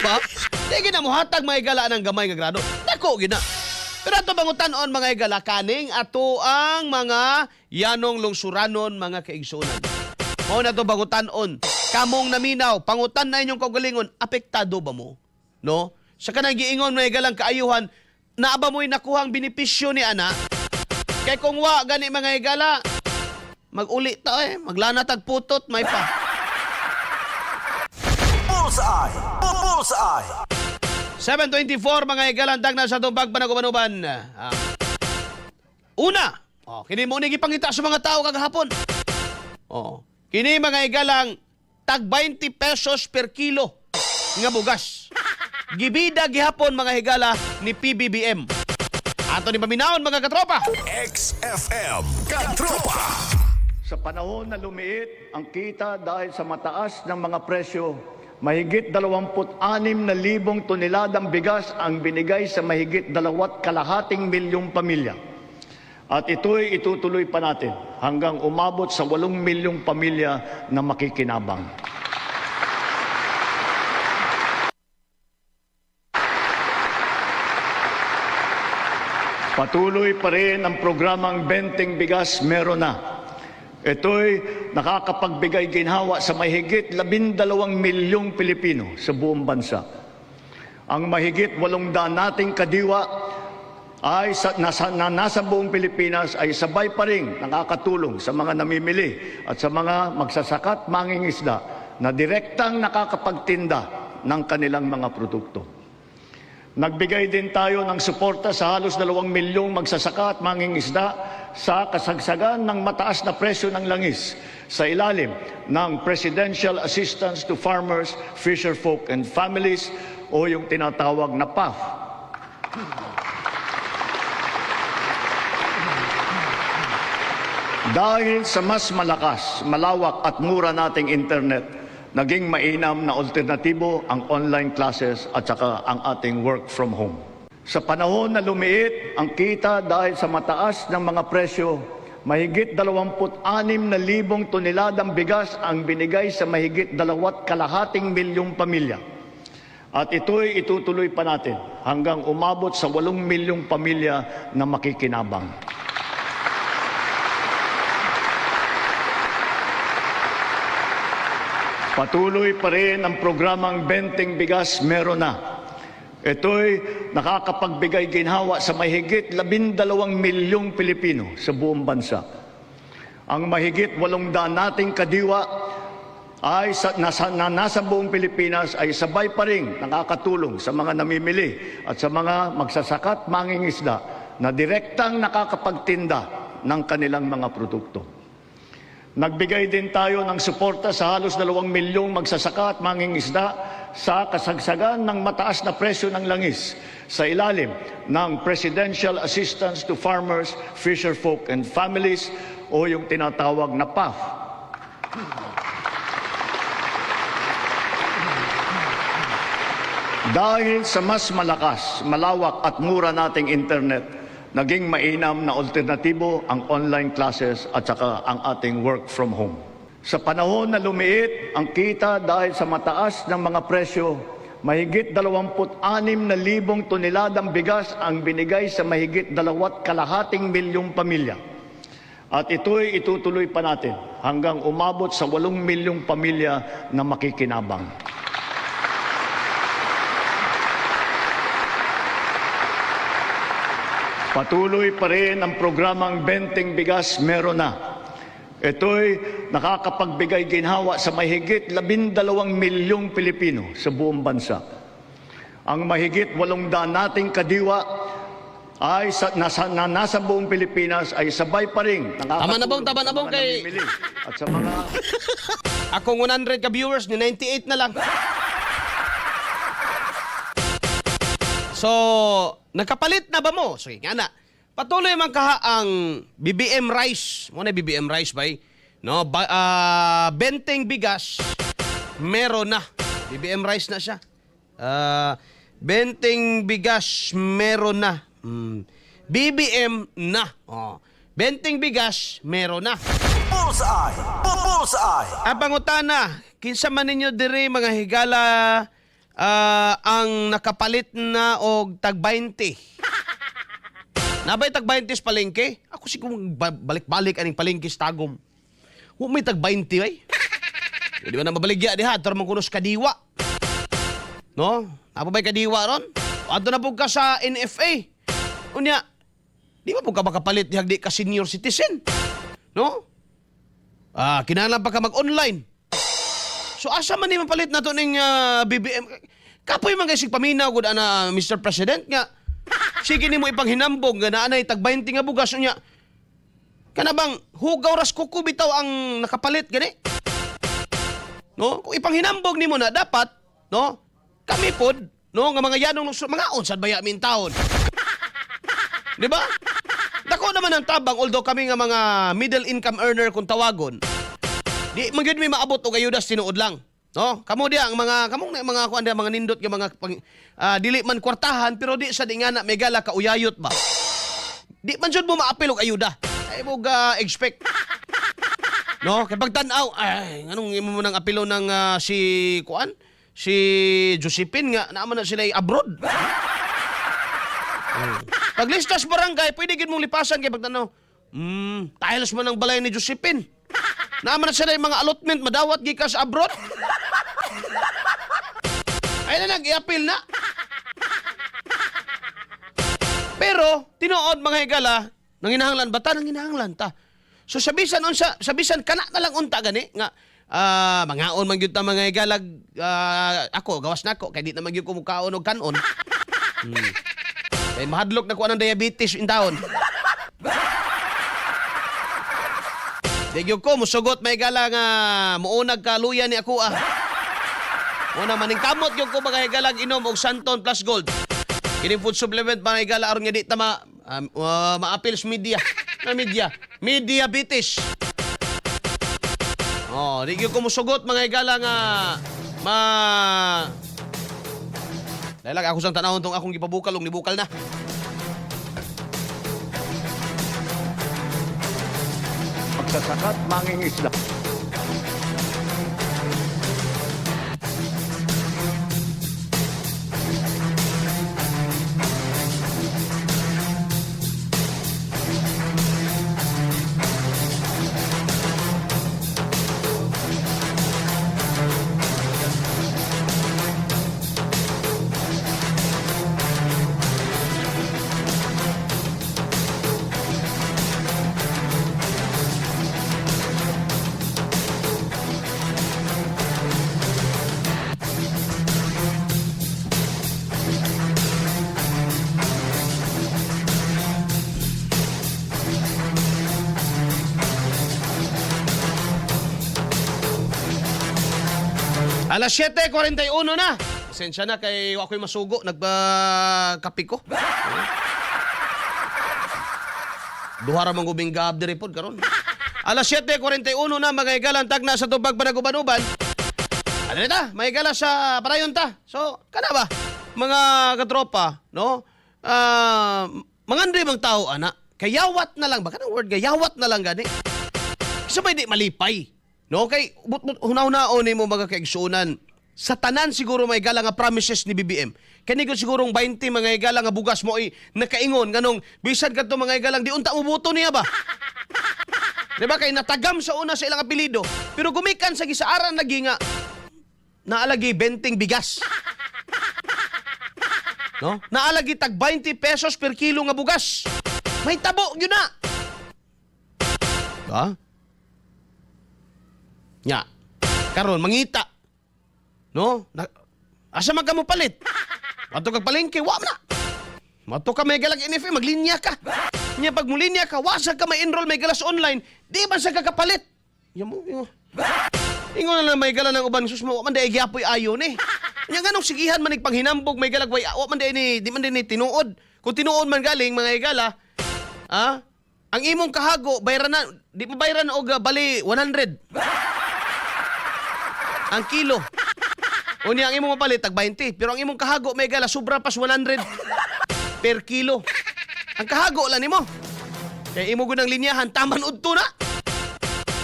Ba? Di gina mohatag mga higala ng gamay nga grado. Dako gina. Pero ato pangutan-on, mga higala, kaning ato ang mga yanong lungsuranon, mga kaigsunan. Mao na to pangutan-on. Kamong naminaw, pangutan na inyong kaugalingon, apektado ba mo? No? Sa kanang giingon, mga higalang kaayuhan, naa ba mo'y nakuhang benepisyo ni ana? Kay kung wa gani, mga higala, maguli ta eh, maglana tag putot, may pa. Bullseye! Bullseye! 7:24, mga higalang, dagna sa atong pagpanagubanuban. Ah. Una, oh, kini mo ni gipangita sa mga tao kagahapon. Oh, kini, mga higalang, tag 20 pesos per kilo nga bugas. Gibida gihapon, mga higala, ni PBBM. Ato ni paminawon, mga katropa. XFM Katropa! Sa panahon na lumiit ang kita dahil sa mataas ng mga presyo, mahigit 26,000 toneladang bigas ang binigay sa mahigit 2.5 milyong pamilya. At ito'y itutuloy pa natin hanggang umabot sa 8 milyong pamilya na makikinabang. Patuloy pa rin ang programang Benteng Bigas Meron Na. Ito'y nakakapagbigay ginhawa sa mahigit 12 milyong Pilipino sa buong bansa. Ang mahigit 800 nating kadiwa ay na nasa buong Pilipinas ay sabay pa rin nakakatulong sa mga namimili at sa mga magsasakat mangingisda na direktang nakakapagtinda ng kanilang mga produkto. Nagbigay din tayo ng suporta sa halos 2 milyong magsasaka at mangingisda sa kasagsagan ng mataas na presyo ng langis sa ilalim ng Presidential Assistance to Farmers, Fisherfolk and Families o yung tinatawag na PAF. Dahil sa mas malakas, malawak at mura nating internet, naging mainam na alternatibo ang online classes at saka ang ating work from home. Sa panahon na lumiit ang kita dahil sa mataas ng mga presyo, mahigit 26,000 toneladang bigas ang binigay sa mahigit 2.5 milyong pamilya. At ito'y itutuloy pa natin hanggang umabot sa 8 milyong pamilya na makikinabang. Patuloy pa rin ang programang Benteng Bigas Meron Na. Ito'y nakakapagbigay ginhawa sa mahigit 12 milyong Pilipino sa buong bansa. Ang mahigit 800 nating kadiwa ay na nasa buong Pilipinas ay sabay pa rin nakakatulong sa mga namimili at sa mga magsasakat mangingisda na direktang nakakapagtinda ng kanilang mga produkto. Nagbigay din tayo ng suporta sa halos 2 milyong magsasaka at mangingisda sa kasagsagan ng mataas na presyo ng langis sa ilalim ng Presidential Assistance to Farmers, Fisherfolk and Families o yung tinatawag na PAF. Dahil sa mas malakas, malawak at mura nating internet, naging mainam na alternatibo ang online classes at saka ang ating work from home. Sa panahon na lumiit ang kita dahil sa mataas ng mga presyo, mahigit 26,000 toneladang bigas ang binigay sa mahigit 2.5 milyong pamilya. At ito'y itutuloy pa natin hanggang umabot sa 8 milyong pamilya na makikinabang. Patuloy pa rin ang programang Benteng Bigas Meron Na. Ito'y nakakapagbigay ginhawa sa mahigit 12 milyong Pilipino sa buong bansa. Ang mahigit 800 nating kadiwa ay na nasa buong Pilipinas ay sabay pa rin Tama na bong, nakakatulong tama na sa bong mga namimili at sa mga Akong 100 ka viewers ni 98 na lang. So, nakapalit na ba mo? Sige nga na. Patuloy man kaha ang BBM rice. Mo na BBM rice bay. No, ba, benteng bigas meron na. BBM rice na siya. Benteng bigas meron na. BBM na. Oh. Benteng bigas meron na. Bullseye! Bullseye! Ang pangutana, kinsa man ninyo diri, mga higala, Ang nakapalit na og tag 20. Nabay tag 20 sa palengke? Ako siguro balik-balik aning palengke sa Tagum. Wa may tag 20 ay. Di ba na mabaligya diha, ato man kuno sa kadiwa. No? Napa ba'y kadiwa ron? Adto na pud ka sa NFA. Unya, di ba pud ka makapalit dihag di ka senior citizen? No? Kinahanglan pa ka mag-online. So asa man ni mapalit nato ning BBM? Kapoy man kay sig paminaw gud ana, Mr. President, nga sige nimo ipanghinambog nga naanay tag 20 nga bugas, unya kana bang hugaw ras kuko bitaw ang nakapalit gani? No? Kung ipanghinambog nimo na dapat, no? Kami pod, no, nga mga yanong lungsod, mga unsad baya min taon. Di ba? Dako naman ang tabang, although kami nga mga middle income earner kung tawagon. Di man gyud mi maabot og ayudas, tinuod lang. No? Kamo diya ang mga kamong na mga kuan diya, mga nindot nga mga pang, dili man kwartahan pero di sa di nga na megala ka uyayot ba. Di man jud mo maapil og ayuda. Ay mo ga expect. No, kay pagtan-aw, ay nganong imo mo nang apilo ng si kuan? Si Josephine nga naa man na sila abroad. Paglistas barangay, pwede gid mong lipasan kay pagtanaw. Tiles man ang balay ni Josephine. Naa man na sila yung mga allotment, madawat gikas sa abroad. Ay na nag-i-appeal na. Pero tinuod, mga higala, nanginahanglan ba ta? Nanginahanglan ta. So sa bisan unsa, sa bisan kana na lang unta gani nga mangaon man gyud ta, mga higalag, ako gawas nako kay di na man gyud ko mukaon og kanon. Kay mahadlok na ko anang diabetes in taon. Di gyud ko musugot, may gala, nga muunag ka luya ni ako ah. Una maning kamot gyud ko, mga higalag, inom og Santon Plus Gold. Kini food supplement, mga higala, aron nga di ta ma maapil sa media. Na media. Mediabetes. Oh, di gyud ko musugot, mga higala, nga ma Dahil lang ako sang tanahon tong akong gipabukal ug nibukal na. Magsasakat mangingisda. Alas 7:41 na. Pasensya na kay ako'y masugo, nagkape ko. Duha ra man gubing gaab diri pod karon. Alas 7:41 na, mga higalan, tagna sa tubag panaguban-uban. Ano na ta? Mga higala, sa parayon ta. So, kana ba? Mga katropa, no? Mga bang tao ana? Kayawat na lang ba? Kanang word gayawat na lang gani. Sa may di malipay. No, kay but, but, hunaw-hunaon nimo, mga kaigsuonan. Sa tanan siguro may gala nga promises ni BBM. Kani ko sigurong 20, mga higala, nga bugas mo ay nakaingon nganong bisan kadto, mga higalang, di unta moboto niya ba? Di ba kay natagam sa una sa ilang apelyido pero gumikan sa gisaaran lagi nga naalagi 20 bigas. No? Naalagi tag 20 pesos per kilo nga bugas. May tabo gyud na. Ha? Nya. Karon mangita. No? Na, asa man ka mo palit? Adto kag palengke, wa man na. Mato ka may galag NFA, maglinya ka. Nya pag mulinya ka, wa sa ka ma-enroll may galas online, di man sa ka kapalit. Ya mo, ingo. Ingo na lang may gala ng uban sus mo, wa man di ay gyapoy ayo ni. Nya nganong sigihan man panghinambog may galag way, wa man di ni, di man di ni tinuod. Kung tinuod man galing, mga higala, ang imong kahago bayran na, di pa bayran og bali 100 ang kilo. Unya ang imong mapalit tag 20, pero ang imong kahago may gala sobra pas 100 per kilo. Ang kahago lang nimo. Kay imo gud ang linyahan taman udto na.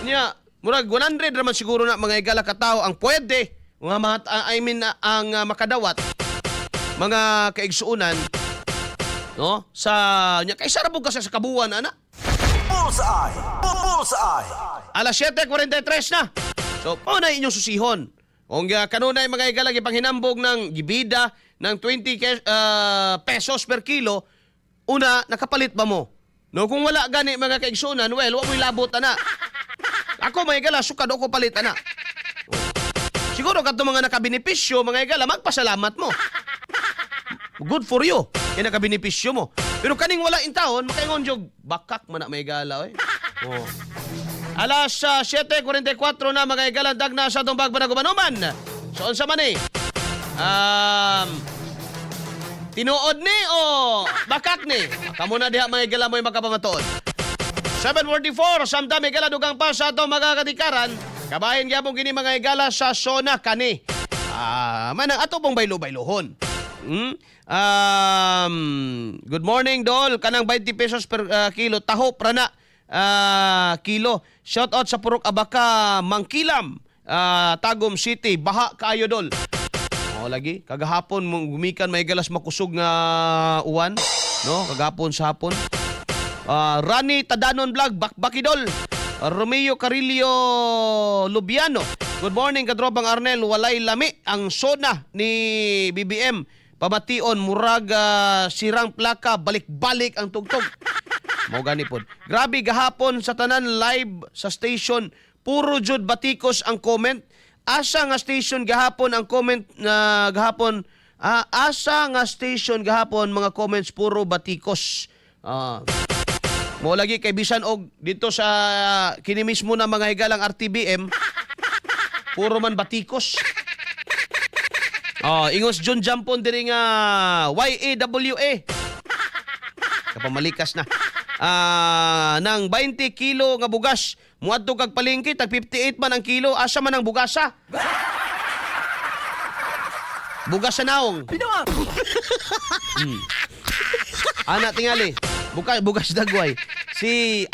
Nya, murag 100 raman siguro na, mga higala, katao ang pwede. Nga mga, I mean, ang makadawat mga kaigsuonan, no, sa nya kay ra kasi sa kabuan ana. Bullseye! Bullseye! Alas 7:43 na. So, mao na inyong susihon. Kung kanunay mga higala gipanghinambog ng gibida ng 20 pesos per kilo, una, nakapalit ba mo? No, kung wala gani mga kaigsunan, well, wa mo'y labot ana. Ako mga higala, sukad ako palit ana. Siguro kadto mga nakabenepisyo, mga higala, magpasalamat mo. Good for you. Kaya nakabenepisyo mo. Pero kaning wala in taon, makaingon jog, bakak man na may higala, oy. Oh. Alas 7:44 na mga higala, dagna sa atong pagpanagubanuman. So unsa man eh? Tinuod ni o bakak ni? Kamo na diha mga higala mo'y makapamatuod. 7:44, samtang higala dugang pa sa atong mga katikaran. Kabahin gyapon kini mga higala sa SONA kani. Manang ato pong baylo-baylohon. Good morning, Dol. Kanang 20 pesos per kilo. Taho, prana. Kilo. Shout out sa Purok Abaka, Mangkilam, Tagum City. Baha kaayo, Dol. Oh, lagi. Kagahapon mong gumikan may galas makusog nga uwan, no? Kagahapon sa hapon. Rani Tadanon Vlog, Bakbakidol. Romeo Carillo Lubiano. Good morning, katropang Arnel. Walay lami ang SONA ni BBM. Pamation, murag sirang plaka, balik-balik ang tugtog. Mao gani pod. Grabe gahapon sa tanan live sa station, puro jud batikos ang comment. Asa nga station gahapon ang comment na gahapon, asa nga station gahapon mga comments puro batikos. Mo lagi kay bisan og dito sa kini mismo na mga higalang RTBM, puro man batikos. Oh, ingos John Jampon diri nga YAWA. Kapamalikas na. Nang 20 kilo nga bugas, muadto kag palengke tag 58 man ang kilo, asa man ang bugasa? Bugas sa naong. Ana tingali. Bugas dagway. Si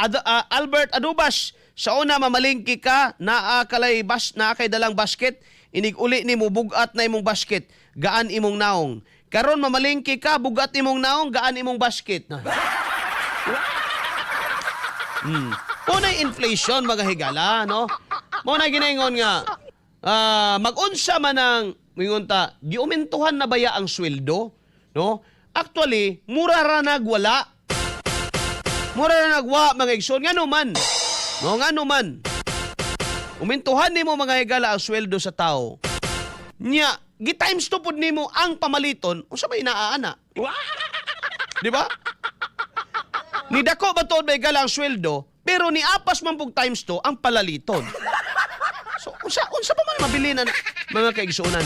Albert Adubas, sa una mamalingki ka, naa kalay bas naa kay dalang basket, inig uli nimo bugat na imong basket, gaan imong naong. Karon mamalingki ka, bugat imong naong, gaan imong basket. Unay inflation mga higala, no? Mo na ginaingon nga mag-unsa man ang mingon ta, giumentuhan na baya ang sweldo, no? Actually, mura ra nagwala. Mura ra nagwa mga igsoon ngano man. No, ngano man. Umentuhan nimo mga higala ang sweldo sa tao. Nya, gi times two pud nimo ang pamaliton, unsa may inaaana? Di ba? Ni dako ba tuod ba higala ang sweldo, pero ni apas man pug times 2 ang palaliton. So unsa pa man mabili na mga kaigsuonan?